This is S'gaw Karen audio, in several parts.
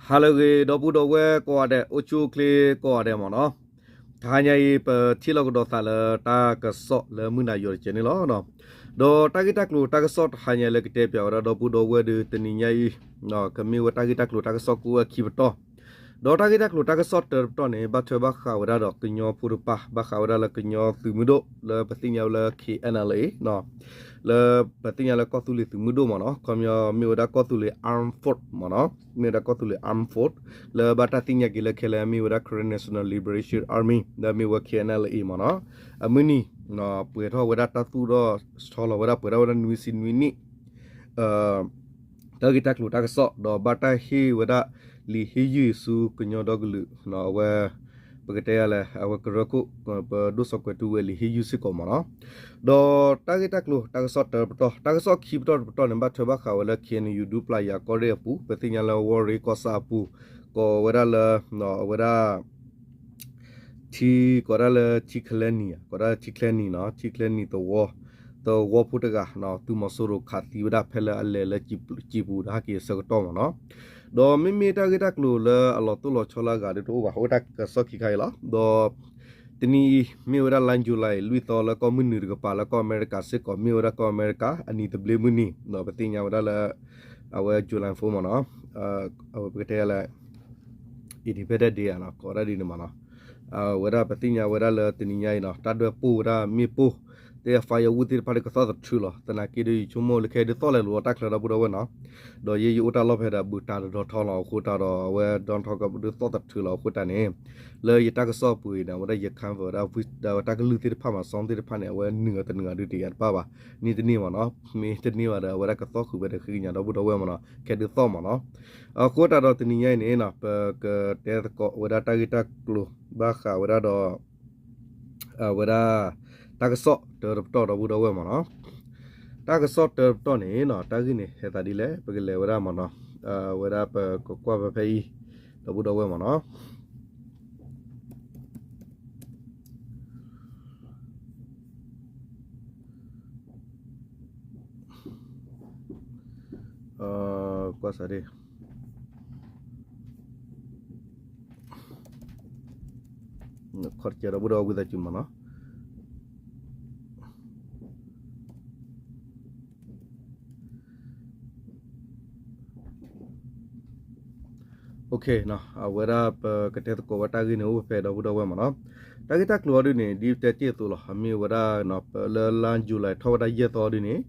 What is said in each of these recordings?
ဟါလၢအဂ့ၤ ဒီပုၢ်ဒီဝဲၢ်ကိးဂၤဒဲး အိၣ်ဆူၣ်အိၣ်ချ့ကိးဂၤဒဲးမ့ၢ်နီၤ. တဟါညါအံၤ ပထံၣ်လိာ်ကဒီးသးလၢတၢ်ကစီၣ်လၢမုၢ်နၤယီၤတကဲန့ၣ်လီၤ. ဒီးတၢ်ဂ့ၢ်တၢ်ကျိၤတၢ်ကစီၣ်တဟါညါလၢကတဲပၠးဝဲဒၣ်ဒီပုၢ်ဒီဝဲၢ်ဒီး တနံၤညါအံၤ ကမ့ၢ်ဝဲတၢ်ဂ့ၢ်တၢ်ကျိၤတၢ်ကစီၣ်ကိးဝဲခံပတီၢ်, ဒီးတၢ်ဂ့ၢ်တၢ်ကျိၤတၢ်ကစီၣ်တၢတပတီၢ်န့ၣ် ဘၣ်ထွဲဘၣ်ဃးဝဲဒၣ်ဒီးကညီဖိတပၤ ဘၣ်ဃးဝဲဒၣ်လၢကညီသုးမုၢ်ဒိၣ် လၢပသ့ၣ်ညါဝဲလၢ K N L A လၢပသ့ၣ်ညါလၢကီၢ်သူလ့ၤသုးမုၢ်ဒိၣ်မ့ၢ်နီၤ, ခီပညီမ့ၢ်ဝဲဒၣ်ကီၢ်သူလ့ၤ Armed Force မ့ၢ်နီၤ, မ့ၢ်ဝဲဒၣ်ကီၢ်သူလ့ၤ Armed Force လၢဘၣ်တၢ်သ့ၣ်ညါက့ၤလၢခဲလၢာ် မ့ၢ်ဝဲဒၣ် Karen National Liberation Army လၢမ့ၢ်ဝဲ K N L A မ့ၢ်နီၤ, အမုၢ်နံၤ ပှဲၤထီၣ်ဝဲဒၣ်တၢ်သူၣ်ထီၣ်ဆီလီၤဝဲဒၣ် ပှဲၤထီၣ်ဝဲဒၣ်နွံဆံနွံနံၣ် တၢ်ဂ့ၢ်တၢ်ကျိၤတၢ်ကစီၣ် ဒီးဘၣ်တၢ်ဟ့ၣ်ဝဲဒၣ်လံာ်ဟ့ၣ်ယုၢ်ဆူကညီဒီကလုာ် အဝဲ ပကတဲယၤလဲၣ် အဝဲကရၢခိၣ် ပဒိၣ်စီၤကွဲၤထူဝ့လံာ်ဟ့ၣ်ယုၢ်စ့ၢ်ကီးမ့ၢ်နီၤ. ဒီးတၢ်ဂ့ၢ်တၢ်ကျိၤတၢ်ကစီၣ်တၢတပတီၢ် တၢ်ကစီၣ်ခံပတီၢ်တပတီၢ်န့ၣ် ဘၣ်ထွဲဘၣ်ဃးဝဲလၢ K N U ဒူပျၢ်ယၤကီၢ်ရ့ၣ်အပူၤ ပသ့ၣ်ညါလၢဝီၢ်ရ့ကီၢ်ဆၣ်အပူၤ ကိးဝဲဒၣ်လၢ အဝဲဒၣ် ထံ ကိးဒၣ်လၢထံချၢနံၤ ကိးဒၣ်လၢထံချၢနံၤနီၤ ထံချၢနံၤသဝီ သဝီဖိတဂၤ သုးမီၤစိရိၤခးသံဝဲဒၣ်ဖဲလၢအလဲၤလၢစံာ်ပူၤဒီးဟဲက့ၤအဆၢကတီၢ်မ့ၢ်နီၤ. ဒီးမ့မ့ၢ်တၢ်ဂ့ၢ်တၢ်ကျိၤလၢအလီၤတိၢ်လီၤဆီလၢအဂၤဒ်တအိၣ်ဘၣ် အိၣ်တၢ်ကစီၣ်ခံခါအံၤလီၤ. ဒီးတနံၤအံၤ မ့ၢ်ဝဲဒၣ်လါယူၤလံ လွံၢ်သီလၢကီၢ်မုၢ်နုာ်တကပၤ လၢကီၢ်အမဲရကၤစ့ၢ်ကီး မ့ၢ်ဝဲဒၣ်ကီၢ်အမဲရကၤ အနံၤသဘျ့မုၢ်နံၤ ဒီးပသ့ၣ်ညါဝဲဒၣ်လၢ အဝဲ July four မ့ၢ်နီၤ အဝဲပကတဲယၤလဲၣ် Independence Day နီၤ ကိးဝဲဒၣ်ဒ်န့ၣ်မ့ၢ်နီၤ. အဝဲဒၣ်ပသ့ၣ်ညါဝဲဒၣ်လၢတနံၤညါအံၤနီၤ တၢ်ဒွဲၣ်ပိၢ်ဝဲဒၣ်မ့ၣ်ပိၢ် တဲ firework သ့ၣ်တဖၣ်န့ၣ် ကသီၣ်သထြူးလီၤ. သနာ်က့ဒီး ယဆိကမိၣ်လၢခဲဒုးသီၣ်လဲၤလိာ်တၢ်ချၢဒီပုၢ်ဒီဝဲၢ်နီၤ. ဒီးယဲယအိၣ်တၢ်လီၢ်ဖဲဒီး ဘူးတၢ်တဒီထီလီၤ အဃိတၢ်ဒီး အဝဲ Donald Trump ကဒုးသီၣ်သထြူးလီၤ အဃိတၢ်န့ၣ် လၢယတၢ်ကစီၣ်ပူၤအံၤန့ၣ် အဝဲဒၣ်ယ cover ဝဲဒၣ် တၢ်ကလုၢ်သ့ၣ်တဖၣ်မး song သ့ၣ်တဖၣ်န့ၣ် အဝဲနုာ်အီၤတနုာ်အီၤဒုးတယာ်တဘၣ်ဘၣ် န့ၢ်တန့ၢ်မ့ၢ်နီၤ. မ့ၢ်တန့ၢ်ဘၣ်ဒီး အဝဲဒၣ်ကသီၣ်ဃုာ်ဝဲဒီးဃ့ကညးဒီပုၢ်ဒီဝဲၢ်မ့ၢ်နီၤ ခဲဒုးသီၣ်မ့ၢ်နီၤ. အဃိတၢ်ဒီးတနံၤညါအံၤန့ၣ် ပကတဲသကိးဝဲဒၣ်တၢ်ဂ့ၢ်တၢ်ကျိၤ ဘၣ်ဃးဝဲဒၣ်ဒီး ဝဲဒၣ် တၢ်ကစီၣ်တၢတပတီၢ်ဒီပုၢ်ဒီဝဲၢ်မ့ၢ်နီၤ. တၢ်ကစီၣ်တၢတပတီၢ်န့ၣ်နီၤ တၢ်ဂ့ၢ်န့ၣ် ဟဲသးဒ်လဲၣ် ပကလဲၤဝဲဒၣ်မ့ၢ်နီၤ. ဝဲဒၣ်ပကကွၢ်ဖဲဖဲအံၤ ဒီပုၢ်ဒီဝဲၢ်မ့ၢ်နီၤ. ကွၢ်စၢ်ဒၣ် ခီၣ်တကဲဒီပုၢ်ဒီဝဲၢ်ဝံသးစူၤမ့ၢ်နီၤ. OK အဝဲဒၣ်ပကတဲသကိးဝဲတၢ်ဂ့ၢ်န့ၣ် အိၣ်ဖဲဖဲဒီပုၢ်ဒီဝဲၢ်မ့ၢ်နီၤ. တၢ်ဂ့ၢ်တၢ်ကျိၤအီၤဒုန့ၣ် ဒ်တဲတ့ၢ်အသိးလီၤ မ့ၢ်ဝဲဒၣ် လၢလါယူၤလံထီၣ်ဝဲဒၣ်ယဲၢ်သီဒုန့ၣ်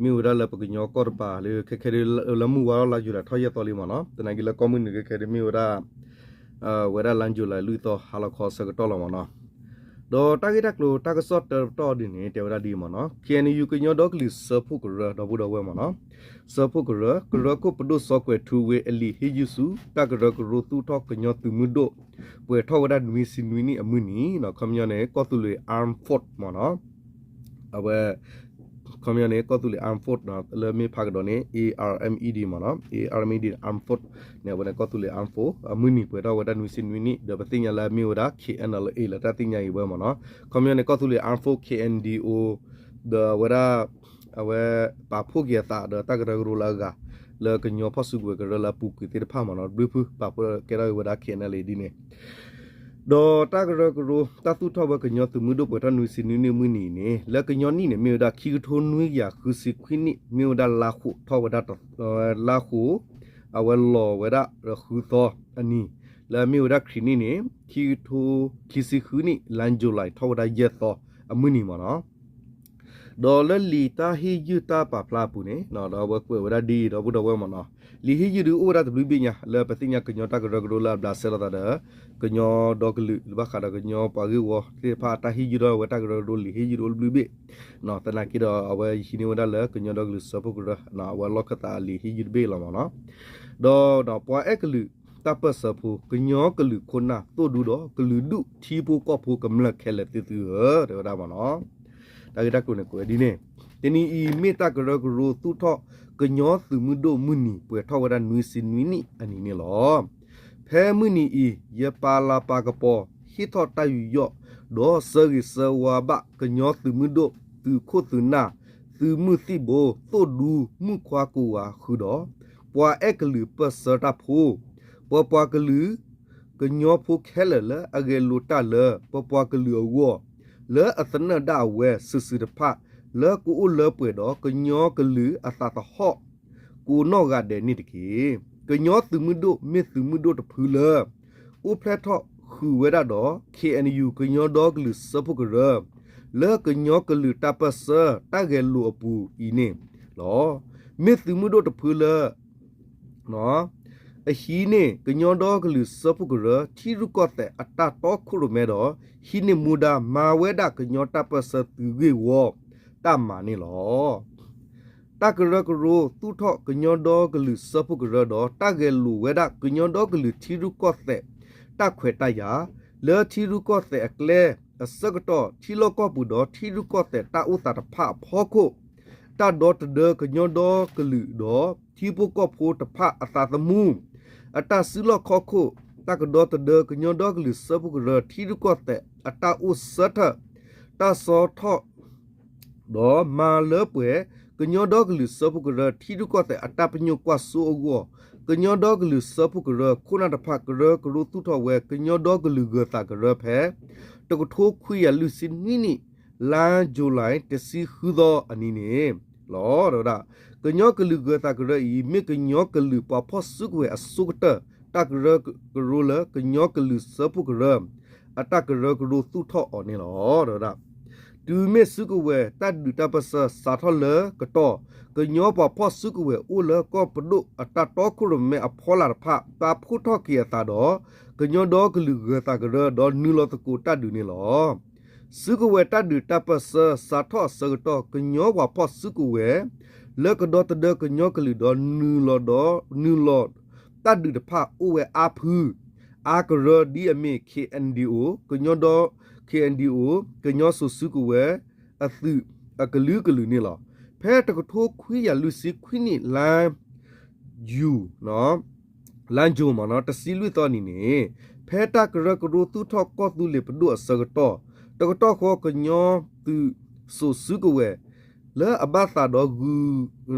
မ့ၢ်ဝဲဒၣ်လၢပကညီကီၢ်တပၤလၢ ခဲခဲဒု လၢမုၢ်ဝါထီၣ်လါယူၤလံထီၣ်ယဲၢ်သီလံမ့ၢ်နီၤ. သနာ်က့လၢကီၢ်မုၢ်နုာ်ခဲခဲဒု မ့ၢ်ဝဲဒၣ် ဝဲဒၣ်လါယူၤလံလွံၢ်သီ ဟါလီၤခီအဆၢကတီၢ်လီၤမ့ၢ်နီၤ. ဒီးတၢ်ဂ့ၢ်တၢ်ကျိၤတၢ်ကစီၣ်တၢတပတီၢ်ဒုန့ၣ် တဲဝဲဒၣ်ဒ်အံၤမ့ၢ်နီၤ K N U ကညီဒီကလုာ်စၢဖှိၣ်ကရၢဒီပုၢ်ဒီဝဲၢ်မ့ၢ်နီၤ. စၢဖှိၣ်ကရၢ ကရၢခိၣ်ပဒိၣ်စီၤကွဲၤထူဝ့အလံာ်ဟ့ၣ်ယုၢ်ဆူ တၢ်ကရၢကရိသူၣ်ထီၣ်ကညီသုးမုၢ်ဒိၣ် ပှဲၤထီၣ်ဝဲဒၣ်နွံဆံနွံနံၣ်အမုၢ်နံၤ ခီပညီန့ၣ် ကီၢ်သူလ့ၤ Armed Force မ့ၢ်နီၤ. အဝဲ ခီပညီန့ၣ် ကီၢ်သူလ့ၤ Armed Force လၢမ့ၢ်ဖးကဒီးန့ၣ် A R M E D မ့ၢ်နီၤ A R M E D Armed Force န့ၣ် အဝဲန့ၣ် ကီၢ်သူလ့ၤ Armed Force အမုၢ်နံၤပှဲၤထီၣ်ဝဲဒၣ်နွံဆံနွံနံၣ် ဒီးပသ့ၣ်ညါလၢအမ့ၢ်ဝဲဒၣ် K N L A လၢတၢ်သ့ၣ်ညါအံၤဝဲမ့ၢ်နီၤ ခီပညီန့ၣ် ကီၢ်သူလ့ၤ Armed Force K N D O ဒီးအဝဲဒၣ် အဝဲ ပာ်ဖှိၣ်က့ၤအသးဒီးတၢ်ကရၢကရိလၢအဂၤ လၢကညီဖီၣ်စုကဝဲၤကရၢလၢအပူၤကွံာ်သ့ၣ်တဖၣ်မ့ၢ်နီၤ ဘျုးဖု ပာ်ဖှိၣ်ကဲထီၣ်က့ၤဝဲဒၣ် K N L A ဒ်န့ၣ် ဒီးတၢ်ကရၢကရိ တၢ်သူၣ်ထီၣ်ဝဲကညီသုးမုၢ်ဒိၣ်ပှဲၤထီၣ်နွံဆံနွံနံၣ်မုၢ်နံၤန့ၣ် လၢကညီနံၣ်န့ၣ် မ့ၢ်ဝဲဒၣ်ခံကထိနွံကယၤဃုဆံခွံနံၣ် မ့ၢ်ဝဲဒၣ်လါဃိးထီၣ်ဝဲဒၣ် လါဃိး အဝဲလီၤဝဲဒၣ်ဃုသီအနံၤ လၢအမ့ၢ်ဝဲဒၣ်ခရံာ်နံၣ်န့ၣ် ခံကထိခံဆံဃုနံၣ် လါယူၤလံထီၣ်ဝဲဒၣ်ယဲၢ်သီအမုၢ်နံၤမ့ၢ်နီၤ ဒီးလၢလံာ်တၢ်ဟ့ၣ်ယုၢ်တၢ်ပာ်ဖျါအပူၤန့ၣ် ဒီးအဝဲကွဲးဝဲဒၣ်ဒ်အံၤ ဒီပုၢ်ဒီဝဲၢ်မ့ၢ်နီၤ လံာ်ဟ့ၣ်ယုၢ်ဒုးအိၣ်ဝဲဒၣ်တဘျုးဘ့ၣ်ညါ လၢပသ့ၣ်ညါကညီတၢ်ကရၢကရိလၢအဘျးစဲလိာ်သးဒီး ကညီဒီကလုာ် ဘၣ်ဃးဒီးကညီပှၤဂ့ၢ်ဝီသ့ၣ်တဖၣ်အတၢ်ဟ့ၣ်ယုၢ်ဒီးဝဲတၢ်ကရၢကရိလံာ်ဟ့ၣ်ယုၢ်ဒုးအိၣ်တဘျုးဘ့ၣ် သနာ်က့ဒီးအဝဲဟံးန့ၢ်ဝဲဒၣ်လၢကညီဒီကလုာ်စၢဖှိၣ်ကရၢ အဝဲလီၢ်ခၢၣ်သးအလံာ်ဟ့ၣ်ယုၢ်တဘ့ၣ်လီၤမ့ၢ်နီၤ ဒီးပှၤအဲၣ်ကလုာ်တၢ်ပၢၢ်ဆၢဖိ ကညီကလုာ်ခိၣ်နၢ်သိၣ်ဒူဒီးကလုာ်ဒူၣ်ထံဖိကီၢ်ဖိကမျၢၢ်ခဲလၢာ်သ့ၣ်သုဧၢ တဲဝဲဒၣ်မ့ၢ်နီၤ တၢ်ဂ့ၢ်တၢ်ကျိၤန့ၣ်ကွဲးဝဲဒ်န့ၣ် တနံၤအံၤမ့ၢ်တၢ်ကရၢကရိသူၣ်ထီၣ်ကညီသုးမုၢ်ဒိၣ်မုၢ်နံၤပှဲၤထီၣ်ဝဲဒၣ်နွံဆံနွံနံၣ်အနံၤန့ၣ်လီၤ. ဖဲမုၢ်နံၤအံၤ ယပာ်လၤပာ်ကပီၤ ဟ့ၣ်ထီၣ်တၢ်ယူးယီၣ် ဒီးဆၢဂ့ၤဆၢဝါဘၣ်ကညီသုးမုၢ်ဒိၣ် သုးခိၣ်သုးနၢ် သုးမုၢ်သံၣ်ဘိ သိၣ်ဒူ မုၣ်ခွါကိးဂၤဃုာ်ဒီး ပှၤအဲၣ်ကလုာ်ပၢၢ်ဆၢတၢ်ဖိ ပပှၤကလုာ် ကညီဖိခဲလၢာ်လၢအဂဲၤလိာ်တၢ်လၢပပှၤကလုာ်အဂီၢ် လၢအသနၢၣ်ဒၣ်အဝဲစုာ်စုာ်တဖၣ် လၢကအိၣ်လၢပှဲၤဒီးကညီကလုာ်အသးသဟီၣ် ကိးနီၢ်ဂၤဒဲးန့ၣ်တက့ၢ်. ကညီသုးမုၢ်ဒိၣ်မ့ၢ်သုးမုၢ်ဒိၣ်တဖုလၢ အိၣ်ဖျဲၣ်ထီၣ်ဃုာ်ဝဲဒၣ်ဒီး ခ့ၣ်အဲၣ်ယူၣ် ကညီဒီကလုာ်စၢဖှိၣ်ကရၢ လၢကညီကလုာ်တၢ်ပၢၢ်ဆၢတၢ်ဂဲၤလိာ်အပူၤအံၤန့ၣ်လီၤ. မ့ၢ်သုးမုၢ်ဒိၣ်တဖုလၢ အဟံးန့ၢ်ကညီဒီကလုာ်စၢဖှိၣ်ကရၢ ထံရူၢ်ကီၢ်သဲးအတၢ်တီခိၣ်ရိၣ်မဲဒီး ဟံးန့ၢ်မူဒါမၤဝဲဒၣ်ကညီတၢ်ပၢၢ်ဆၢသုးဂ့ၢ်ဝီတၢ်မၤန့ၣ်လီၤ. တၢ်ကရၢကရိသူၣ်ထီၣ်ကညီဒီကလုာ်စၢဖှိၣ်ကရၢဒီး တၢ်ဂဲၤလိာ်ဝဲဒၣ်ကညီဒီကလုာ်ထံရူၢ်ကီၢ်သဲးတၢ်ခွဲးတၢ်ယာ် လၢထံရူၢ်ကီၢ်သဲးအကျဲအဆၢကတီၢ် ထံလီၢ်ကီၢ်ပူၤဒီးထံရူၢ်ကီၢ်သဲးတၢ်အိၣ်သးတဖၣ်အဖီခိၣ် တၢ်ဒီသဒၢကညီဒီကလုာ်ဒီးထံဖိကီၢ်ဖိတဖၣ်အသးသမူ အတၢ်စုလီၢ်ခီၣ်ခိၣ် တၢ်ကဒီသဒၢကညီဒီကလုာ်စၢဖှိၣ်ကရၢထံရူၢ်ကီၢ်သဲးအတၢ်အိၣ်ဆၢထၢၣ် တၢ်ဆီထီၣ် ဒီးမၤလၢပှဲၤ ကညီဒီကလုာ်စၢဖှိၣ်ကရၢထံရူၢ်ကီၢ်သဲးအတၢ်ပညိၣ်ကွၢ်စိအဂီၢ် ကညီဒီကလုာ်စၢဖှိၣ်ကရၢခိၣ်နၢ်တဖၣ်ကရၢကရိသူၣ်ထီၣ်ဝဲ ကညီဒီကလုာ်ဂၢၤသးကရၢဖဲ တကထိခွံကယၤလွံၢ်ဆံနွံနံၣ် လါယူၤလံ တဆံဃုသီအနံၤန့ၣ်လီၤ. ဒီးဝဲဒၣ် ကညီကလုာ်ဂၢၤသးကရၢအံၤ မ့ၢ်ကညီကလုာ်ပှၤဖီၣ်စုကဝဲၤအဆိကတၢၢ် တၢ်ကရၢကရိလၢကညီကလုာ်စၢဖှိၣ်ကရၢ အတၢ်ကရၢကရိသူၣ်ထီၣ်အီၤန့ၣ်လီၤ. ဒီးဝဲဒၣ် တုၤမ့ၢ်စုကဝဲၤတၢ်ဒုးတၢ်ပၢၢ်ဆၢစးထီၣ်လၢကတီၢ် ကညီပှၤဖီၣ်စုကဝဲၤအိၣ်လၢကီၢ်ပဒိၣ်အတၢ်တီခိၣ်ရိၣ်မဲအဖီလာ်တဖၣ် ပာ်ဖှိၣ်ထီၣ်က့ၤအသးဒီး ကညီဒီကလုာ်ဂၢၤသးကရၢ ဒီးနုာ်လီၤသကိးတၢ်ဒုးန့ၣ်လီၤ. စုကဝဲၤတၢ်ဒုးတၢ်ပၢၢ်ဆၢစးထီၣ်အဆၢကတီၢ် ကညီပှၤဖီၣ်စုကဝဲၤ လၢကဒီသဒၢကညီကလုာ်ဒီး နုာ်လီၤဒီး နုာ်လီၤတၢ်ဒုးတဖၣ်အိၣ်ဝဲအါဖု အါကရၢဒ်အမ့ၢ် ခ့ၣ်အဲၣ်ယူၣ် ကညီဒီ ခ့ၣ်အဲၣ်ယူၣ် ကညီစိၤစုကဝဲၤ အသုးအကလုာ်ကလုာ်န့ၣ်လီၤ. ဖဲတကထိခွံကယၤလွံၢ်ဆံခွံနံၣ် လါယူၤ လါယူၤမ့ၢ်နီၤ တဆံလွံၢ်သီနံၤန့ၣ် ဖဲတၢ်ကရၢကရိသူၣ်ထီၣ်ကီၢ်သူလ့ၤပဒိၣ်အဆၢကတီၢ် တကတီၢ်ဃီကညီသုးစိၤစုကဝဲၤ လၢအဘၣ်သးဒီး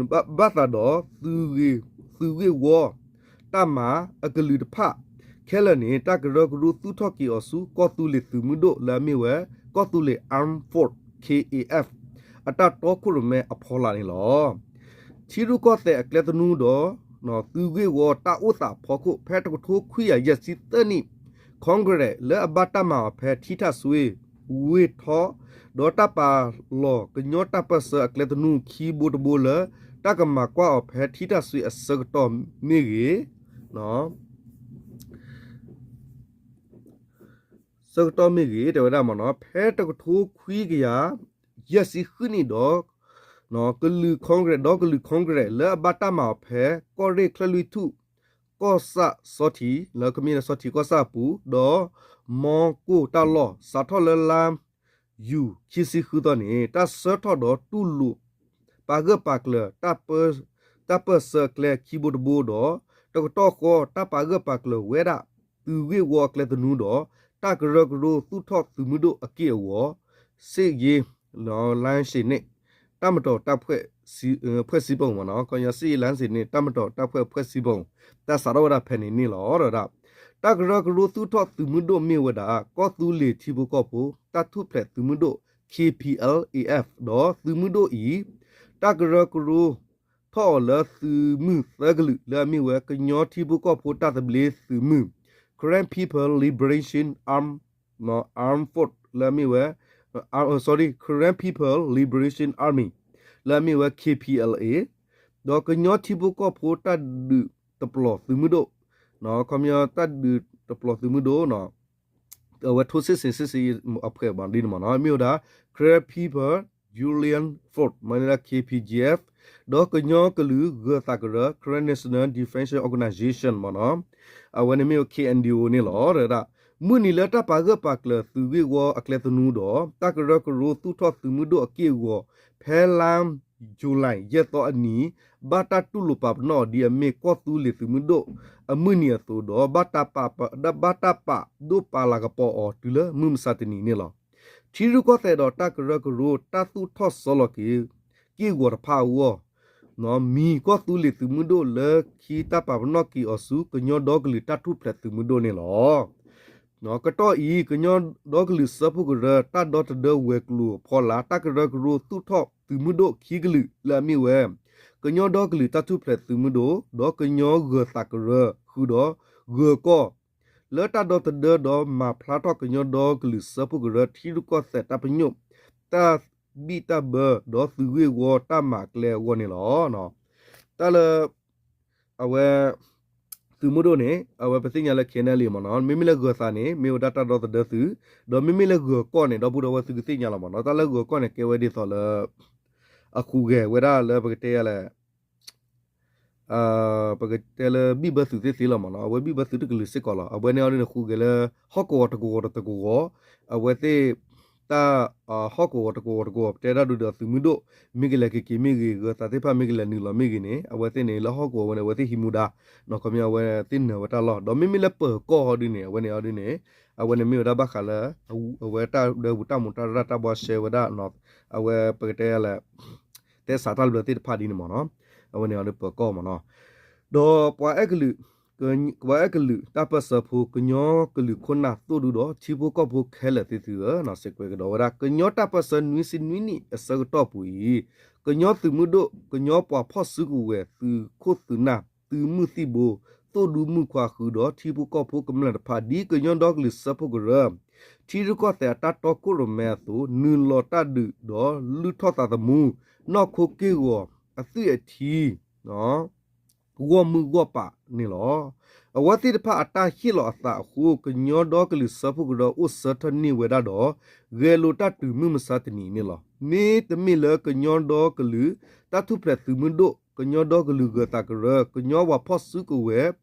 ဘၣ်သးဒီး သုးဂ့ၢ်ဝီ တၢ်မၤအကလုာ်တဖၣ်ခဲလၢာ်န့ၣ် တၢ်ကရၢကရိသူၣ်ထီၣ်က့ၤအီၤဆူကီၢ်သူလ့ၤသုးမုၢ်ဒိၣ်လၢအမ့ၢ်ဝဲ ကီၢ်သူလ့ၤ Armed Force ခ့ၣ်အ့ၣ်အ့ၣ် အတၢ်တီခိၣ်ရိၣ်မဲအဖီလာ်န့ၣ်လီၤ. ထံရူၢ်ကီၢ်သဲးအကျဲသနူဒီး သုးဂ့ၢ်ဝီတၢ်အိၣ်သးအဖီခိၣ် ဖဲတကထိခွံကယၤယဲၢ်ဆံသၢနံၣ် Congress လၢအဘၣ်တၢ်မၤအီၤဖဲထံထၣ်စွ့ ဝ့ၢ်ထီ ဒီးတၢ်ပာ်လီၤကညီတၢ်ပၢၢ်ဆၢအကျဲသနူခံဘိတဘိလၢ တၢ်ကမၤကွၢ်အီၤဖဲထံထၣ်စွ့အဆၢကတီၢ်မ့ၢ်ဂ့ၤ ဆၢကတီၢ်မ့ၢ်ဂ့ၤ တဲဝဲဒၣ်မ့ၢ်နီၤ ဖဲတကထိခွံကယၤ ယဲၢ်ဆံဃုနံၣ်ဒီး ကလုာ် Congress ဒီးကလုာ် Congress လၢအဘၣ်တၢ်မၤအီၤဖဲ ကီၢ်ရ့ၣ်ချၢၣ်လွံၢ်ထူၣ် ကီၢ်ဆၣ်စီၤထံး လၢကမ့ၢ်လၢစီၤထံးကီၢ်ဆၣ်အပူၤ ဒီး မီကိၢ်တၢ်လီၢ် စးထီၣ်လၢလါ ယူၤ ခံဆံဃုသီန့ၣ် တၢ်ဆှၢထီၣ်ဒီးတူၢ်လိာ် ပာ်ဂၢၢ်ပာ်ကျၢၤ တၢ်ပၢၢ်ဆၢအကျဲခံဘိတဘိဒီး တကတီၢ်ဃီ တၢ်ပာ်ဂၢၢ်ပာ်ကျၢၤဝဲဒၣ် သုးဂ့ၢ်ဝီအကျဲသနူဒီး တၢ်ကရၢကရိသူၣ်ထီၣ်သုးမုၢ်ဒိၣ်အက့ၢ်အဂီၤ စစ်ရေး လမ်းသစ်န့ၣ် တပ်မတော်တပ်ဖွဲ့ ဖွဲ့စည်းပုံ မ့ၢ်နီၤ ခီညီ စစ်ရေးလမ်းသစ်န့ၣ် တပ်မတော်တပ်ဖွဲ့ ဖွဲ့စည်းပုံ တၢ်စးထီၣ်ဝဲဒၣ်ဖဲန့ၣ်န့ၣ်လီၤ. ဒီး တၢ်ကရၢကရိသူၣ်ထီၣ်သုးမုၢ်ဒိၣ်မ့ၢ်ဝဲဒၣ် ကီၢ်သူလ့ၤထံဖိကီၢ်ဖိ တၢ်ထူၣ်ဖျဲးသုးမုၢ်ဒိၣ် ခ့ၣ်ပံၣ်အဲလ်အ့ၣ်အ့ၣ် ဒီးသုးမုၢ်ဒိၣ်အံၤ တၢ်ကရၢကရိထီၣ်အီၤလၢသုးမုၢ်သၢကလုာ် လၢအမ့ၢ်ဝဲ ကညီထံဖိကီၢ်ဖိတၢ်သဘျ့သုးမုၢ် Karen People Liberation Arm Armed Force လၢအမ့ၢ်ဝဲ sorry Karen People Liberation Army လၢအမ့ၢ်ဝဲ ခ့ၣ်ပံၣ်အဲလ်အ့ၣ် ဒီးကညီထံဖိကီၢ်ဖိတၢ်ဒုးတပျီၤသုးမုၢ်ဒိၣ် ခီပညီတၢ်ဒုးတပျီၤသုးမုၢ်ဒိၣ် အဝဲ ထိုးစစ်ဆင် စစ်ဆင်ရေး အဖွဲ့ ဘၣ်ဒ်န့ၣ်မ့ၢ်နီၤ မ့ၢ်ဝဲဒၣ် Karen People Guerrilla Force မ့ၢ်ဝဲဒၣ် ခ့ၣ်ပံၣ်ကၠံၣ်အဲၣ် ဒီးကညီကလုာ်ဂၢၤသးကရၢ Karen National Defense Organization မ့ၢ်နီၤ အဝဲန့ၣ်မ့ၢ်ဝဲ ခ့ၣ်အဲၣ်ယူၣ် န့ၣ်လီၤ. ဒီး မုၢ်နံၤလၢတၢ်ပာ်ဂၢၢ်ပာ်ကျၢၤသုးဂ့ၢ်ဝီအကျဲသနူဒီး တၢ်ကရၢကရိသူၣ်ထီၣ်သုးမုၢ်ဒိၣ်အက့ၢ်အဂီၤ ဖဲလါ ယူၤလံ ယဲၢ်သီအနံၤ ဘၣ်တၢ်တူၢ်လိာ်ပာ်ပနီၣ်အီၤဒ်အမ့ၢ်ကီၢ်သူလ့ၤသုးမုၢ်ဒိၣ်အမုၢ်နံၤအသိးဒီး ဘၣ်တၢ်ပာ်ဒိၣ်ပာ်လၤကပီၤအီၤတုၤလၢမုၢ်မဆါတနံၤန့ၣ်လီၤ. ထံရူၢ်ကီၢ်သဲးဒီးတၢ်ကရၢကရိတၢ်သူၣ်ထီၣ်ဆီလီၤက့ၤ က့ၢ်ဂီၤတဖၣ်အဂီၢ် မံၤကီၢ်သူလ့ၤသုးမုၢ်ဒိၣ်လၢခံတၢ်ပာ်ပနီၣ်က့ၤအီၤဆူ ကညီဒီကလုာ်တၢ်ထူၣ်ဖျဲးသုးမုၢ်ဒိၣ်န့ၣ်လီၤ. ကတီၢ်အံၤ ကညီဒီကလုာ်စၢဖှိၣ်ကရၢ တၢ်ဒီသဒၢဝဲၤကျိၤဖီလာ် တၢ်ကရၢကရိသူၣ်ထီၣ်သုးမုၢ်ဒိၣ်ခံကလုာ်လၢအမ့ၢ်ဝဲ ကညီဒီကလုာ်တၢ်ထူၣ်ဖျဲးသုးမုၢ်ဒိၣ် ဒီးကညီဂၢၤသးကရၢ ဃုာ်ဒီးဂၢၤကီၢ် လၢတၢ်ဒီသဒၢဒီးမၤဖျါထီၣ်ကညီဒီကလုာ်စၢဖှိၣ်ကရၢ ထံရူၢ်ကီၢ်သဲးတၢ်ပညိၣ် တၢ်ဘံၣ်တၢ်ဘၢ ဒီးသုးဂ့ၢ်ဝီတၢ်မၤအကျဲအဂီၢ်န့ၣ်လီၤ. တၢ်လၢ အဝဲ သုးမုၢ်ဒိၣ်န့ၣ် အဝဲပသ့ၣ်ညါလၢ ခဲနဲလံ မ့ၢ်နီၤ, မ့မ့ၢ်လၢဂၢၤသးန့ၣ် မ့ၢ်ဝဲဒၣ်တၢ်ဒီသဒၢသုး, ဒီးမ့မ့ၢ်လၢဂၢၤကီၢ်န့ၣ် ဒီပုၢ်ဒီဝဲၢ်သုကသ့ၣ်ညါလီၤမ့ၢ်နီၤ, တၢ်လၢဂၢၤကီၢ်န့ၣ် ကဲဝဲဒ်သိးလၢ အဃုာ်ဂဲၤဝဲဒၣ်လၢပကတဲယၤလဲၣ် ပကတဲလၢဘံၣ်ဘၢသုးသ့သ့လီၤမ့ၢ်နီၤ, အဝဲဘံၣ်ဘၢသုးတကလုာ်စ့ၢ်ကီးလီၤ. အဝဲန့ၣ်အီၤဒ်န့ၣ် ဃုာ်ဂဲၤလၢ ဟီၣ်ကဝီၤတကဝီၤတကဝီၤ, အဝဲသ့ၣ် တၢ် ဟီၣ်ကဝီၤတကဝီၤတကဝီၤ ပတဲဒၣ်ဒုဒီးသုးမုၢ်ဒိၣ် မ့ၢ်ကလဲၤက့ၤက့ၤမ့ၢ်ဂ့ၤ, ဂၢၤသးသ့ၣ်တဖၣ်မ့ၢ်ကလဲၤနုာ်လီၤမ့ၢ်ဂ့ၤန့ၣ် အဝဲသ့ၣ်န့ၣ် လၢဟီၣ်ကဝီၤဝဲန့ၣ် အဝဲသ့ၣ်ဟံးမူဒါ, နီၢ်ခီမ့ၢ်အဝဲသ့ၣ်နၢၤဝဲတၢ်လီၢ်, ဒီးမ့မ့ၢ်လၢပၢၤကီၢ်အီၤဒ်န့ၣ် အဝဲန့ၣ်အီၤဒ်န့ၣ် အဝဲန့ၣ်မ့ၢ်ဝဲဒၣ်ဘၣ်ဃးလၢ အဝဲတၢ်ဒၢပူၤတၢ်မူးတၢ်ရၢ်တၢ်ဘှါရှဲဝဲဒၣ် အဝဲပကတဲလဲၣ် တဲစးတၢ်ဘျၢသ့ၣ်တဖၣ်ဒ်န့ၣ်မ့ၢ်နီၤ, အဝဲန့ၣ်အီၤဒ်ပၢၤကီၢ်မ့ၢ်နီၤ, ဒီးပှၤအဲၣ်ကလုာ် ပှၤအဲၣ်ကလုာ်တၢ်ပၢၢ်ဆၢဖိ ကညီကလုာ်ခိၣ်နၢ်သိၣ်ဒူဒီး ထံဖိကီၢ်ဖိခဲလၢာ်သ့ၣ်သုဧၢ, စံးကွဲးကဒီးဝဲဒၣ် ကညီတၢ်ပၢၢ်ဆၢနွံဆံနွံနံၣ်အဆၢကတီၢ်ပူၤအံၤ ကညီသုးမုၢ်ဒိၣ် ကညီပှၤဖီၣ်စုကဝဲၤ သုးခိၣ်သုးနၢ် သုးမုၢ်သံၣ်ဘိ သိၣ်ဒူမုၣ်ခွါဃုာ်ဒီး ထံဖိကီၢ်ဖိကမျၢၢ်တဖၣ် ဒ်ကညီဒီကလုာ်စၢဖှိၣ်ကရၢ ထံရူၢ်ကီၢ်သဲးအတၢ်တီခိၣ်ရိၣ်မဲအသိး နုာ်လီၤတၢ်ဒုးဒီးလုၢ်ထီၣ်သးသမူ နီၢ်ခိက့ၢ်ဂီၤ အသွံၣ်အထံ ဂီၢ်မုၢ်ဂီၢ်ပၤန့ၣ်လီၤ. အဝဲသ့ၣ်တဖၣ်အတၢ်ဟ့ၣ်လီၤအသးအဃိ ကညီဒီကလုာ်စၢဖှိၣ်ကရၢအိၣ်ဆၢထၢၣ်န့ၢ်ဝဲဒၣ်ဒီး ဂဲၤလိာ်တၢ်တုၤမုၢ်မဆါတနံၤအံၤန့ၣ်လီၤ. မ့တမ့ၢ်လၢကညီဒီကလုာ် တၢ်ထူၣ်ဖျဲးသုးမုၢ်ဒိၣ်, ကညီဒီကလုာ်ဂၢၤသးကရၢ, ကညီပှၤဖီၣ်စုကဝဲၤ,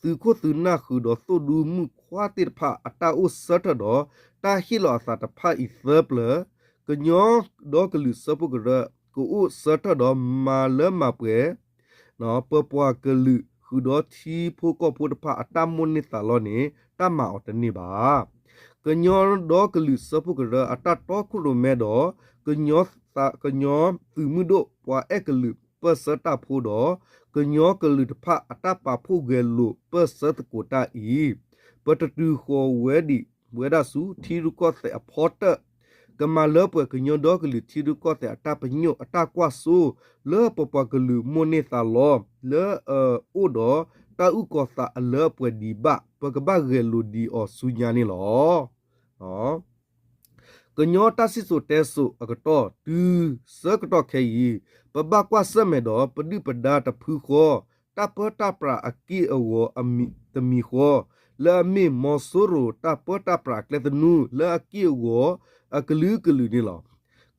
သုးခိၣ်သုးနၢ်ဃုာ်ဒီးသိၣ်ဒူမုၣ်ခွါသ့ၣ်တဖၣ်အတၢ်အိၣ်ဆၢထၢၣ်ဒီး တၢ်ဟ့ၣ်လီၤအသးတဖၣ်အံၤသၢပျၢၤ ကညီဒီကလုာ်စၢဖှိၣ်ကရၢ ကအိၣ်ဆၢထၢၣ်ဒီးမၤလၢမၤပှဲၤ ပပှၤကလုာ်ဃုာ်ဒီးထံဖိကီၢ်ဖိတဖၣ်အတၢ်မိၣ်န့ၢ်သးလီန့ၣ် တၢ်မၤအီၤတန့ၢ်ဘၣ်. ကညီဒီကလုာ်စၢဖှိၣ်ကရၢအတၢ်တီခိၣ်ရိၣ်မဲဒီး ကညီ ကညီသုးမုၢ်ဒိၣ်ပှၤအဲၣ်ကလုာ်ပၢၢ်ဆၢတၢ်ဖိဒီး ကညီကလုာ်တဖၣ်အတၢ်ပာ်ဖှိၣ်ဂဲၤလိာ်ပၢၢ်ဆၢသကိးတၢ်အံၤ ပတတုၤဃီၤဝဲဒံးဝဲဒၣ်ဆူထံရူၢ်ကီၢ်သဲးအဖီတၢၣ် ကမၤလၢပှဲၤကညီဒီကလုာ်ထံရူၢ်ကီၢ်သဲးအတၢ်ပညိၣ်အတၢ်ကွၢ်စိ လၢပပှၤကလုာ်မိၣ်န့ၢ်သးလီ လၢအအိၣ်ဒီးတၢ်အုၣ်ကီၤသးအလၢအပှဲၤဒံးဘၣ် ပကဘၣ်ဂဲၤလိာ်ဒံးအီၤဆူညါန့ၣ်လီၤ. ကညီတၢ်စံၣ်စိၤတဲစိၤအကတီၢ် တုၤဆၢကတီၢ်ခဲအံၤ ပဘၣ်ကွၢ်ဆၢၣ်မဲာ်ဒီး ပဒုၣ်ပဒါတဖုဃီ တၢ်ပၢတၢ်ပြးအက့ၢ်အဂီၤတမံၤဃီ လၢအမ့ၢ်မီၤစိရိၤတၢ်ပၢတၢ်ပြးအကျဲသနူ လၢအက့ၢ်အဂီၤအကလုာ်ကလုာ်န့ၣ်လီၤ.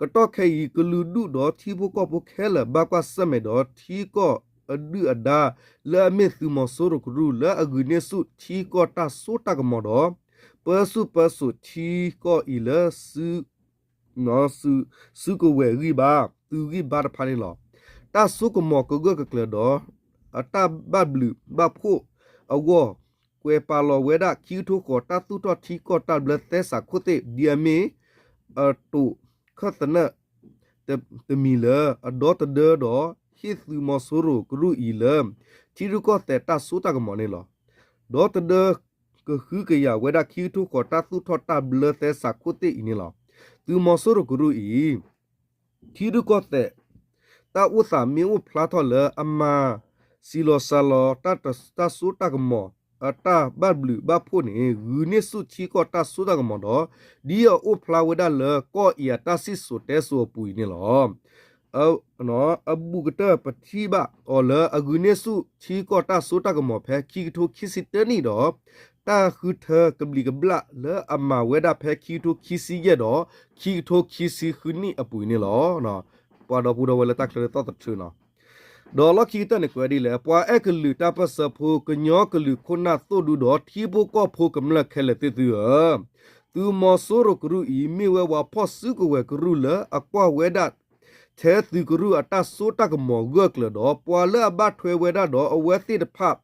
ကတီၢ်ခဲအံၤ ကလုာ်ဒူၣ်ဒီးထံဖိကီၢ်ဖိခဲလၢာ် ဘၣ်ကွၢ်ဆၢၣ်မဲာ်ဒီးထံကီၢ်အဒုၣ်အဒါ လၢအမ့ၢ်သုးမီၤစိရိၤကရူၢ် လၢအဂုာ်န့ၢ်ဆူၣ်ထံကီၢ်တၢ်စိတၢ်ကမီၤဒီး ပၢဆူၣ်ပၢစိးထံကီၢ်အံၤလၢ စုကဝဲၤဂံၢ်ဘါ သုးဂံၢ်ဘါတဖၣ်န့ၣ်လီၤ. တၢ်စိကမီၤကဂၢၢ်ကကျၢၤဒီး အတၢ်ဘၣ်ဘျုးဘၣ်ဖှိၣ်အဂီၢ် ကွဲးပာ်လီၤဝဲဒၣ် ခံကထိဃီၤ တၢ်သူၣ်ထီၣ်ထံကီၢ်တၢ်ဘျၢသဲစးခိၣ်သ့ၣ် ဒ်အမ့ၢ် အတိာ်ခၢၣ်သနၢၣ် တမံၤလၢ အဒီသဒၢဒီး ဟ့ၣ်သုးမီၤစိရိၤကရူၢ်အံၤလၢ ထံရူၢ်ကီၢ်သဲးတၢ်စိတၢ်ကမီၤန့ၣ်လီၤ. ဒီသဒၢကဟုကယာ်ဝဲဒၣ် ခံကထိဃီၤ တၢ်သူၣ်ထီၣ်တၢ်ဘျၢသဲစးခိၣ်သ့ၣ်အံၤန့ၣ်လီၤ. သုးမီၤစိရိၤကရူၢ်အံၤ ထံရူၢ်ကီၢ်သဲး တၢ်အိၣ်သးမ့ၢ်အိၣ်ဖျါထီၣ်လၢအမၤ စံးလီၤစှၤလီၤ တၢ်စိတၢ်ကမီၤ အတၢ်ဘၣ်ဘျုးဘၣ်ဖှိၣ်န့ၣ် ဂုာ်န့ၢ်ဆူၣ်ထံကီၢ်တၢ်စိတၢ်ကမီၤဒီး ဒ်အအိၣ်ဖျါဝဲဒၣ်လၢကီၢ်အံၤအတၢ်စံၣ်စိၤတဲစိၤအပူၤအံၤန့ၣ်လီၤ. အဘူးကတၢၢ်ပထံၣ်ဘၣ်အီၤလၢအဂုာ်န့ၢ်ဆူၣ်ထံကီၢ်တၢ်စိတၢ်ကမီၤဖဲခံကထိခံဆံတၢနံၣ်ဒီး တၢ်ဃုထၢကဘျံးကဘျၣ်လၢအမၤဝဲဒၣ်ဖဲခံကထိခံဆံယဲၢ်ဒီး ခံကထိခံဆံဃုနံၣ်အပူၤအံၤန့ၣ်လီၤ. ပှၤဒီပုၢ်ဒီဝဲၢ်လၢတၢ်ချၢသီၣ်သထြၢနီၤ ဒီးလီၢ်ခံကတၢၢ်န့ၣ်ကွဲးဒ်လဲၣ်, ပှၤအဲၣ်ကလုာ်တၢ်ပၢၢ်ဆၢဖိ ကညီကလုာ်ခိၣ်နၢ်သိၣ်ဒူဒီး ထံဖိကီၢ်ဖိကမျၢၢ်ခဲလၢာ်သ့ၣ်သုဧၢ, သုးမီၤစိရိၤကရူၢ်အံၤ မ့ၢ်ဝဲပှၤဖီၣ်စုကဝဲၤကရူၢ်လၢအကွၢ်ဝဲဒၣ် ထဲသုးကရူၢ်အတၢ်စိတၢ်ကမီၤဂၢၢ်ကျၢၤဒီး ပှၤလၢအဘၣ်ထွဲဝဲဒၣ်ဒီးအဝဲသ့ၣ်တဖၣ်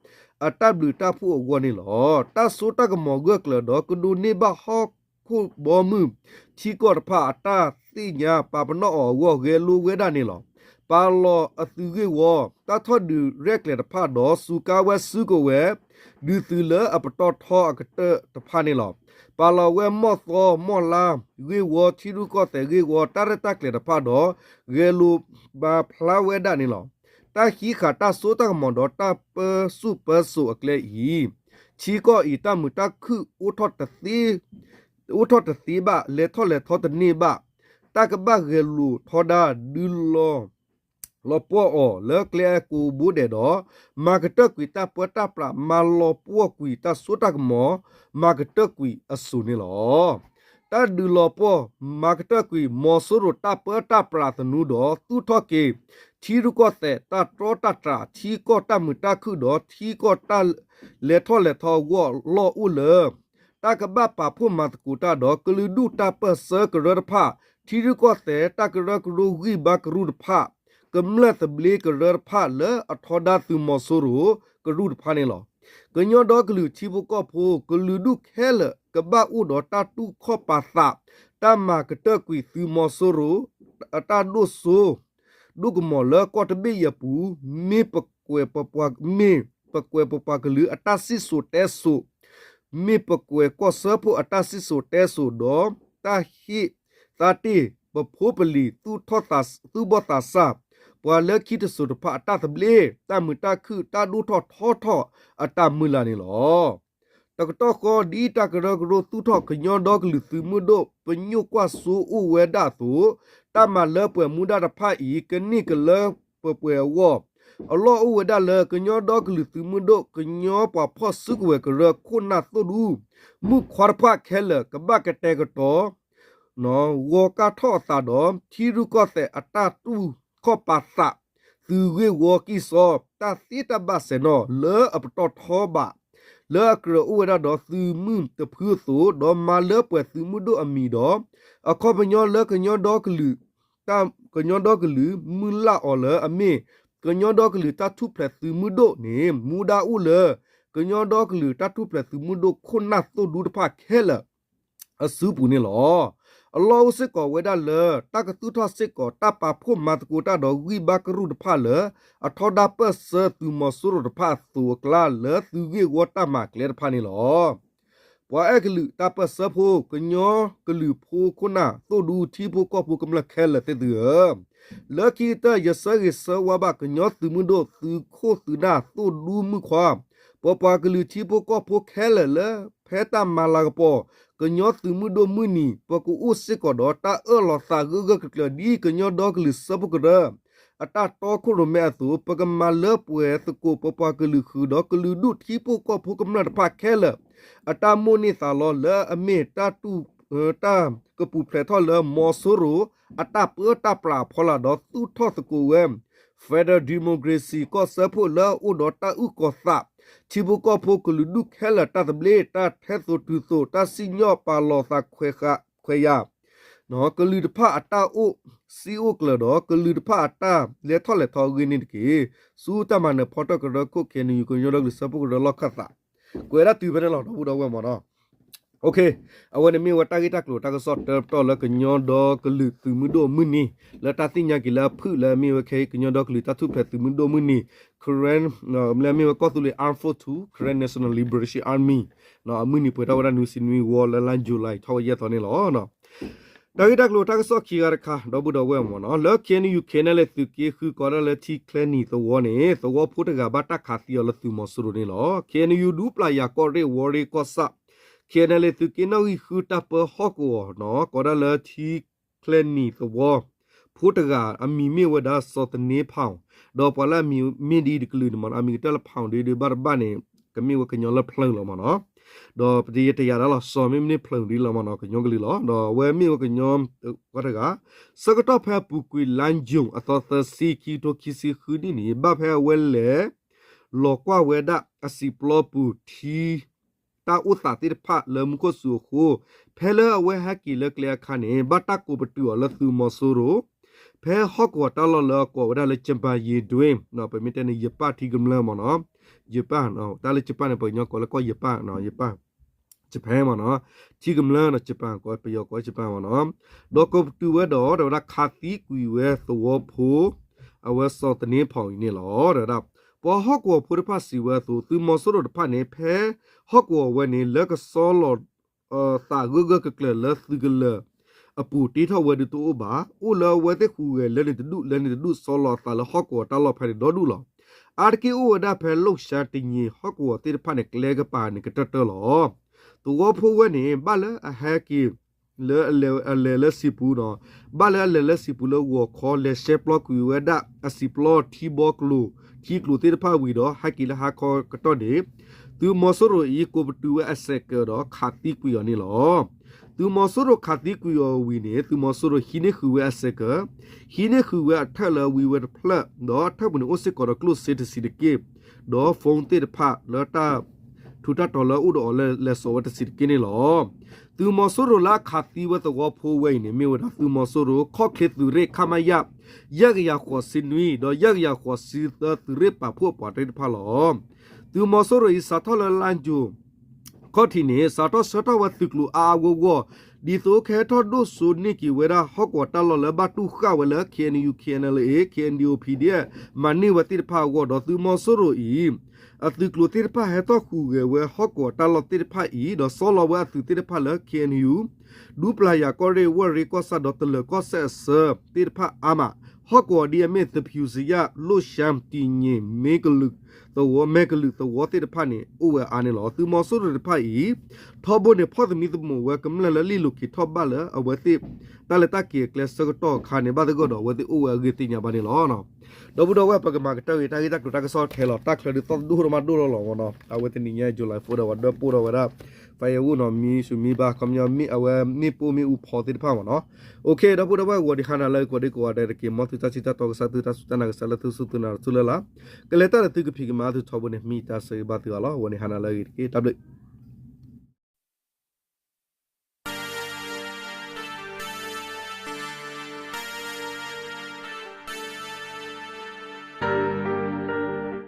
အတၢ်ဘျုးတၢ်ဖှိၣ်အဂီၢ်န့ၣ်လီၤ. တၢ်စိတၢ်ကမီၤဂၢၢ်ကျၢၤဒီး ကဒိးန့ၢ်ဘၣ်ဟီၣ်ခိၣ်ဘီမုၢ် ထံကီၢ်တဖၣ်အတၢ်သ့ၣ်ညါပာ်ပနီၣ်အီၤအဂီၢ် ဂဲၤလိဝဲဒၣ်န့ၣ်လီၤ. ပာ်လီၤအသုးဂ့ၢ်ဝီ တၢ်ထီၣ်ဒုးရဲၣ်ကျဲၤတဖၣ်ဒီး စူးကါဝဲစုကဝဲၤ ဒုးသုးလၢအပတီၢ်ထီအကတၢၢ်တဖၣ်န့ၣ်လီၤ. ပာ်လီၤဝဲမီၢ်သီမီၢ်လါဂ့ၢ်ဝီ ထံရူၢ်ကီၢ်သဲးဂ့ၢ်ဝီ တၢ်ရဲၣ်တၢ်ကျဲၤတဖၣ်ဒီး ဂဲၤလိာ်မၤဖျါဝဲဒၣ်န့ၣ်လီၤ. တၢ်ဟံးဃာ်တၢ်စိတၢ်ကမီၤဒီးတၢ်ပၢဆူၣ်ပၢစိးအကျဲအံၤ ထံကီၢ်အံၤတၢ်မုာ်တၢ်ခုၣ် အိၣ်ထီၣ်တသ့ဘၣ် လဲၤထီၣ်လဲၤထီတန့ၢ်ဘၣ်. တၢ်ကဘၣ်ဂဲၤလိာ်ထီဒါ ဒုးလီၤ လီၤပှီၢ်အီၤလၢကျဲကိးဘိဒဲးဒီး မၤကတၢၢ်ကွံာ်တၢ်ပၢတၢ်ပြး မၤလီၤပှီၢ်ကွံာ်တၢ်စိတၢ်ကမီၤ မၤကတၢၢ်ကွံာ်အစိၤန့ၣ်လီၤ. တၢ်ဒုးလီၤပှီၢ် မၤကတၢၢ်ကွံာ် မီၤစိရိၤတၢ်ပၢတၢ်ပြးသနူဒီး သူၣ်ထီၣ်က့ၤ ထံရူၢ်ကီၢ်သဲးတၢ်တြီတၢ်တြး ထံကီၢ်တၢ်မုာ်တၢ်ခုၣ်ဒီး ထံကီၢ်တၢ်လဲၤထီၣ်လဲၤထီအဂီၢ် လီၢ်အိၣ်လၢ တၢ်ကဘၣ်ပာ်ဖှိၣ်မၤသကိးတၢ်ဒီး ကလုာ်ဒူၣ်တၢ်ပၢၢ်ဆၢကရၢတဖၣ်, ထံရူၢ်ကီၢ်သဲးတၢ်ကရၢကရိဂံၢ်ဘါကရူၢ်တဖၣ်, ကမျၢၢ်သဘျ့ကရၢတဖၣ်လၢအထီဒါသုးမီၤစိရိၤကရူၢ်တဖၣ်န့ၣ်လီၤ. ကညီဒီကလုာ်ထံဖိကီၢ်ဖိ ကလုာ်ဒူၣ်ခဲလၢာ် ကဘၣ်အိၣ်ဒီးတၢ်တူၢ်ခီၣ်ပာ်သး, တၢ်မၤကတၢၢ်ကွံာ်သုးမီၤစိရိၤ အတၢ်ဒိၣ်စိ ဒိၣ်ကမီၤလၢကီၢ်တဘ့ၣ်အံၤအပူၤ, မ့ၢ်ပကွဲးပပှၤ မ့ၢ်ပကွဲးပပှၤကလုာ်အတၢ်စံၣ်စိၤတဲစိၤ, မ့ၢ်ပကွဲးကီၢ်စၢဖှိၣ်အတၢ်စံၣ်စိၤတဲစိၤဒီး တၢ်ဟ့ၣ်သါတ့ၢ် ပဖိပလံၤ သူၣ်ဘီၣ်သးစၢ်, ပှၤလၢခံတစိၤတဖၣ်အတၢ်သဘျ့, တၢ်မုာ်တၢ်ခုၣ် တၢ်ဒိၣ်ထီၣ်ထီထီၣ်အတၢ်မုၢ်လၢ်န့ၣ်လီၤ. တကတီၢ်ဃီ ဒ်တၢ်ကရၢကရိသူၣ်ထီၣ် ကညီဒီကလုာ်သုးမုၢ်ဒိၣ် ပညိၣ်ကွၢ်စိအိၣ်ဝဲဒၣ်အသိး, တၢ်မၤလၢပှဲၤမူဒါတဖၣ်အံၤ ကန့ၢ်ကလၢပှဲၤပှဲၤအဂီၢ်, အလီၢ်အိၣ်ဝဲဒၣ်လၢ ကညီဒီကလုာ်သုးမုၢ်ဒိၣ် ကညီပှၤဖီၣ်စုကဝဲၤကရၢခိၣ်နၢ်သိၣ်ဒူ မုၣ်ခွါတဖၣ်ခဲလၢာ် ကဘၣ်ကတဲာ်ကတီၤ ဂီၤကၢ်ထီၣ်အသးဒီး ထံရူၢ်ကီၢ်သဲးအတၢ်တူၢ်ခီၣ်ပာ်သး, သုးဂ့ၢ်ဝီကံၢ်စီ တၢ်သ့တၢ်ဘၣ်စဲၤနီၤ လၢအပတီၢ်ထီဘး လၢအကြၢးအိၣ်ဝဲဒၣ်ဒီးသုးမုၢ်တဖုအသိး, ဒီးမၤလၢပှဲၤသုးမုၢ်ဒိၣ်အမံၤဒီး အခီပညီလၢကညီဒီကလုာ် ကညီဒီကလုာ် မုၢ်လၢ်အီၤလၢအမ့ၢ် ကညီဒီကလုာ်တၢ်ထူၣ်ဖျဲးသုးမုၢ်ဒိၣ်န့ၣ် မူဒါအိၣ်လၢ ကညီဒီကလုာ်တၢ်ထူၣ်ဖျဲးသုးမုၢ်ဒိၣ်ခိၣ်နၢ်သိၣ်ဒူတဖၣ်ခဲလၢာ် အစုပူၤန့ၣ်လီၤ. အလီၢ်အိၣ်စ့ၢ်ကီးဝဲဒၣ်လၢ တၢ်ကသူၣ်ထီၣ်စ့ၢ်ကီး တၢ်ပာ်ဖှိၣ်မၤသကိးတၢ်ဒီးဂံၢ်ဘါကရူၢ်တဖၣ်လၢ အထီဒါပၢၢ်ဆၢသုးမီၤစိရိၤတဖၣ်အသိးအကျါ လၢသုးဂ့ၢ်ဝီတၢ်မၤကျဲတဖၣ်န့ၣ်လီၤ. ပှၤအဲၣ်ကလုာ်တၢ်ပၢၢ်ဆၢဖိ ကညီကလုာ်ဖိခိၣ်နၢ်သိၣ်ဒူထံဖိကီၢ်ဖိကမျၢၢ်ခဲလၢာ်သ့ၣ်သုဧၢ, လၢခံကတၢၢ် ယဆၢဂ့ၤဆၢဝါဘၣ် ကညီသုးမုၢ်ဒိၣ်သုးခိၣ်သုးနၢ်သိၣ်ဒူမုၣ်ခွါ, ပပှၤကလုာ်ထံဖိကီၢ်ဖိခဲလၢာ်လၢ ဖဲတၢ်မၤလၤကပီၤ ကညီသုးမုၢ်ဒိၣ်မုၢ်နံၤ ပကအိၣ်စ့ၢ်ကီးဒီးတၢ်အၢၣ်လီၤသးဂၢၢ်ဂၢၢ်ကျၢၤကျၢၤ ဒ်ကညီဒီကလုာ်စၢဖှိၣ်ကရၢ အတၢ်တီခိၣ်ရိၣ်မဲအသိး, ပကမၤလၢပှဲၤသကိး ပပှၤကလုာ်ဃုာ်ဒီးကလုာ်ဒူၣ်ထံဖိကီၢ်ဖိကမျၢၢ်တဖၣ်ခဲလၢာ် အတၢ်မိၣ်န့ၢ်သးလီ လၢအမ့ၢ်တၢ်တူၢ် တၢ်ကပူၤဖျဲးထီၣ်လၢမီၤစိရိၤ အတၢ်ပၢတၢ်ပြးအဖီလာ်ဒီး သူၣ်ထီၣ်သကိးဝဲ Federal Democracy ကီၢ်စၢဖှိၣ်လၢအအိၣ်ဒီးတၢ်အုၣ်ကီၤသး, ထံဖိကီၢ်ဖိကလုာ်ဒူၣ်ခဲလၢာ်တၢ်သဘျ့, တၢ်ထဲသိးတုၤသိး, တၢ်စံၣ်ညီၣ်ပာ်လီၤသးခွဲးယာ် ကလုာ်တဖၣ်အတၢ်အိၣ်စံၣ်အိၣ်ကျၢၤဒီး ကလုာ်တဖၣ်အတၢ်လဲၤထီၣ်လဲၤထီအဂ့ၢ်န့ၣ်တက့ၢ်. ဆူတၢ်မၤနၢၤဖီတၢၣ်ကရၢခိၣ် KNU ကညီဒီကလုာ်စၢဖှိၣ်ကရၢလီၢ်ခၢၣ်သး ကွဲးဒၣ်တုၤဖဲန့ၣ်လီၤ ဒီပုၢ်ဒီဝဲၢ်မ့ၢ်နီၤ. အဝဲန့ၣ်မ့ၢ်ဝဲတၢ်ဂ့ၢ်တၢ်ကျိၤတၢ်ကစီၣ်တၢပတီၢ်လၢကညီဒီကလုာ်သုးမုၢ်ဒိၣ်မုၢ်နံၤ လၢတၢ်သ့ၣ်ညါက့ၤလၢအဖုၣ်လၢအမ့ၢ်ဝဲခဲအံၤ ကညီဒီကလုာ်တၢ်ထူၣ်ဖျဲးသုးမုၢ်ဒိၣ်မုၢ်နံၤ Karen လၢအမ့ၢ်ဝဲကီၢ်သူလ့ၤ Armed Forces Karen National Liberation Army အမုၢ်နံၤပှဲၤထီၣ်ဝဲဒၣ်နွံဆံနွံဝီလၢလါ July ထီၣ်ဝဲယဲၢ်သီန့ၣ်လီၤ. တၢ်ဂ့ၢ်တၢ်ကျိၤတၢ်ကစီၣ်ခံဂၤတခါ ဒီပုၢ်ဒီဝဲၢ်မ့ၢ်နီၤ လၢ KNU KNLA သုးက့ဃုကိးဒၣ်လၢထံချၢနံၤသဝီန့ၣ် သဝီဖိတဂၤဘၣ်တၢ်ခးသံအီၤလၢသုးမီၤစိရိၤန့ၣ်လီၤ. KNU ဒူပျၢ်ယၤကီၢ်ရ့ၣ်ဝီရ့ၣ်ကီၢ်ဆၣ် KNLA သုးက့နီၣ်ဂံၢ်ဃုတၢ်ပၢဟီၣ်ကဝီၤနီၤ ကိးဒၣ်လၢထံချၢနံၤသဝီ ဖိတဂၤ အမံၤမ့ၢ်ဝဲဒၣ် စီၤသန့ဖၣ် ဒီးပှၤလၢအမံၤမ့ၢ်ဒ်တကလုာ်န့ၣ်မ့ၢ်နီၤ အမံၤကတၢၢ်လၢဖၣ်ဒ့ဒ့ဘၣ်တဘၣ်န့ၣ် ကမ့ၢ်ဝဲကညီလၢဖျၢၣ်လီၤမ့ၢ်နီၤ. ဒီးပတယတယာ်ဒၣ်လီၤ စီၤမ့ၢ်မ့ၢ်ဖျၢၣ်ဒ်လီၤမ့ၢ်နီၤ ကညီကလုာ်လီၤ. ဒီးအဝဲမ့ၢ်ဝဲကညီ ဝဲတဂၤ ဆၢကတီၢ်ဖဲအပူၤကွံာ်လါ June အသီသၢဆံ ခံကထိခံဆံဃုနံၣ်န့ၣ် ဘၣ်ဖဲအဝဲလဲၤ လီၤကွၢ်ဝဲဒၣ်အစံာ်ပျီပူၤထံ တၢ်အိၣ်သးသ့ၣ်တဖၣ်လၢမူခိၣ်စူၤအဃိ ဖဲလၢအဝဲဟဲက့ၤလၢကျဲအခါန့ၣ် ဘၣ်တၢ်ကိးပတုာ်အီၤလၢသုးမီၤစိရိၤ ဖဲဟီၣ်ကဝီၤတၢ်လီၢ်လၢအကိးဝဲဒၣ်လၢ ကၠပၣ်ယ့ၣ်ဒွ့ ပမ့ၢ်တဲန့ၣ် ယပၣ်ထံကမျၢၢ်မ့ၢ်နီၤ ယပၣ် တၢ်လၢယပၣ်န့ၣ် ပှၤကညီကိးလၢကီၢ်ယပၣ် ယပၣ် Japan မ့ၢ်နီၤ ထံကမျၢၢ်ဒီး ယပၣ် ပယီၤကိးလၢ Japan မ့ၢ်နီၤ ဒီးကိးပတုာ်ဝဲဒီး တဲဝဲဒၣ်ခးသံကွံာ်ဝဲသဝီဖိ အဝဲစီၤသန့ဖီၣ်အံၤန့ၣ်လီၤ. ဒီးပှၤဟီၣ်ကဝီၤဖိတဖၣ်စံးဝဲအသိး သုးမီၤစိရိၤတဖၣ်န့ၣ် ဖဲဟီၣ်ကဝီၤဝဲန့ၣ် လၢကဆီလီၤ သးဂၢၢ်ဂၢၢ်ကျၢၤကျၢၤလၢသုးကလၢၤအပူၤတ့ထီၣ်ဝဲဒုးတအိၣ်ဘၣ်. အိၣ်လၢအဝဲသ့ၣ်ဟူးဂဲၤလၢန့ၣ်တဒူၣ်လၢန့ၣ်တဒူၣ် ဆီလီၤအသးလၢဟီၣ်ကဝီၤတၢ်လီၢ်ဖဲန့ၣ်ဒီဒူၣ်လီၤ. အါတက့ၢ်အိၣ်ဝဲဒၣ်ဖဲလိၣ်ရှါတညံၤ ဟီၣ်ကဝီၤသ့ၣ်တဖၣ်န့ၣ် ကျဲကပၤန့ၣ်ကတၢၢ်တၢၢ်လီၤ. သဝီဖိဝဲန့ၣ် ဘၣ်လၢအဟဲက့ၤ လၢအလဲၤလၢစံာ်ပူၤနီၤ, ဘၣ်လၢအလဲၤလၢစံာ်ပူၤလၢဂီၤခီ လဲၤရှဲပျီကွံာ်ဝဲဒၣ်အစံာ်ပျီထံဘီကျိၤ ထံကျိၤသ့ၣ်တဖၣ်ဝံၤဒီး ဟဲက့ၤလၢဟါခီကတီၢ်န့ၣ် သုးမီၤစိရိၤအံၤ ကိးပတုာ်ဝဲအစဲးကၢးဒီးခးသံကွံာ်အီၤန့ၣ်လီၤ. သုးမီၤစိရိၤခးသံကွံာ်အီၤဝံၤန့ၣ် သုးမီၤစိရိၤဟံးန့ၢ်ဃုာ်ဝဲအစဲးကၢး, ဟံးန့ၢ်ဃုာ်ဝဲအထၢၣ်လၢအဝံဝဲတဖျၢၣ် ဒီးအထၢၣ်ပူၤန့ၣ်အိၣ်စ့ၢ်ကီးဒီးကျိၣ်စ့တဆံးတက့ၢ် ဒီး phone သ့ၣ်တဖၣ်လၢတၢ်ထူးတၢ်တီၤလၢအအိၣ်ဒီးအီၤလၢလဲၤစိာ်ဝဲတဆံးတက့ၢ်န့ၣ်လီၤ. သုးမီၤစိရိၤလၢအခးသံဝဲသဝီဖိဝဲအံၤန့ၣ် မ့ၢ်ဝဲဒၣ်သုးမီၤစိရိၤ ခီၣ်ချ့သုးရ့ၣ် ခမရ ယဲၢ်ကယၤဃိးဆံနွံ ဒီးယဲၢ်ကယၤဃိးဆံသၢ သုးရ့ၣ်ပာ်ဖှိၣ်အပှၤသ့ၣ်တဖၣ်လီၤ. သုးမီၤစိရိၤအံၤ စးထီၣ်လၢလါယူၤ ခီၣ်ထံးန့ၣ် စးထီၣ်ဆှၢထီၣ်ဝဲသုးကျိၤအါအါဂီၢ်ဂီၢ်, ဒ်သိးကဟဲထီၣ်ဒိၣ်စိန့ၢ်က့ၤဝဲဒၣ်ဟီၣ်ကဝီၤတၢ်လီၢ်လၢဘၣ်တူၢ်ဃာ်ဝဲလၢ K N U K N L A K N D O P D F မၤန့ၢ်ဝဲသ့ၣ်တဖၣ်အဂီၢ်ဒီး သုးမီၤစိရိၤအံၤ အသုးကျိၤသ့ၣ်တဖၣ်ဟဲထီၣ်ဟူးဂဲၤဝဲဟီၣ်ကဝီၤတၢ်လီၢ်သ့ၣ်တဖၣ်အံၤ ဒီးဆီလီၤဝဲအသုးသ့ၣ်တဖၣ်လၢ K N U ဒူပျၢ်ယၤကီၢ်ရ့ၣ် ဝၢ်ရ့ၣ်ကီၢ်ဆၣ်ဒီးတလၢၤကီၢ်စဲၣ်အဆၢသ့ၣ်တဖၣ်အါမး, ဟီၣ်ကဝီၤဒ်အမ့ၢ်သဖၠူစံယၣ် လိၣ်ရှါ တံၣ်ညံၣ် မ့ၢ်ကလုာ်သဝီ မဲၢ်ကလုာ်သဝီသ့ၣ်တဖၣ်န့ၣ် အိၣ်ဝဲအါန့ၣ်လီၤ. သုးမီၤစိရိၤတဖၣ်အံၤ ထီဘိန့ၣ်ဖီၣ်သမံသမိးဝဲကမျၢၢ်လၢလံာ်လိာ်က့ၤထီၣ်ဘၣ်လၢအဝဲသ့ၣ် တၢ်လဲၤတၢ်က့ၤအကျဲဆၢကတီၢ်အခါန့ၣ် ဘၣ်သဂၢၢ်ဒီးအဝဲသ့ၣ်အိၣ်ဝဲအဂ့ၢ်သ့ၣ်ညါဘၣ်န့ၣ်လီၤ. ဒီပုၢ်ဒီဝဲၢ် ပကမၤကတၢၢ်ဂ့ၤ တၢ်ဂ့ၢ်တၢ်ကျိၤတၢ်ကစီၣ်ထဲလီၤ တၢ်ချၢဒုးသီၣ်ဒိၣ်ထီၣ်မးဒိၣ်ထီၣ်လီၤမ့ၢ်နီၤ, အဝဲတနံၤညါ July four ဒီးပှၤဒၢပိၢ်ထီၣ်ဝဲဒၣ် firework နီၤ မ့ၢ်ဆူးမ့ၢ်ဘၣ် ခီပညီမ့ၢ်အဝဲမ့ၣ်ပိၢ်မ့ၣ်အူဖီသ့ၣ်တဖၣ်မ့ၢ်နီၤ. အိၣ်ခ့ ဒီပုၢ်ဒီဝဲၢ် ဂီၤဒံးဟါနၤလၢအဂ့ၤ ကိးဒံကိးဂၤဒဲးတက့ၢ် မ်သုတၢ်စံးတၢ်တီကစၢ် သုတၢ်စူၢ်တၢ်နာ်ကစၢ်လၢသုစူၢ်သုနာ်တၢ်ဆူၣ်လၢ်လၢ် ကလဲၤတၢ်ဒီးသုကဖံးကမၤသုထီဘိန့ၣ် မ့ၢ်တၢ်ဆၢဂ့ၤဘၣ်သုအီၤလီၤ. ဂီၤဒံးဟါနၤလၢအဂ့ၤတက့ၢ် တၢ်ဘျုး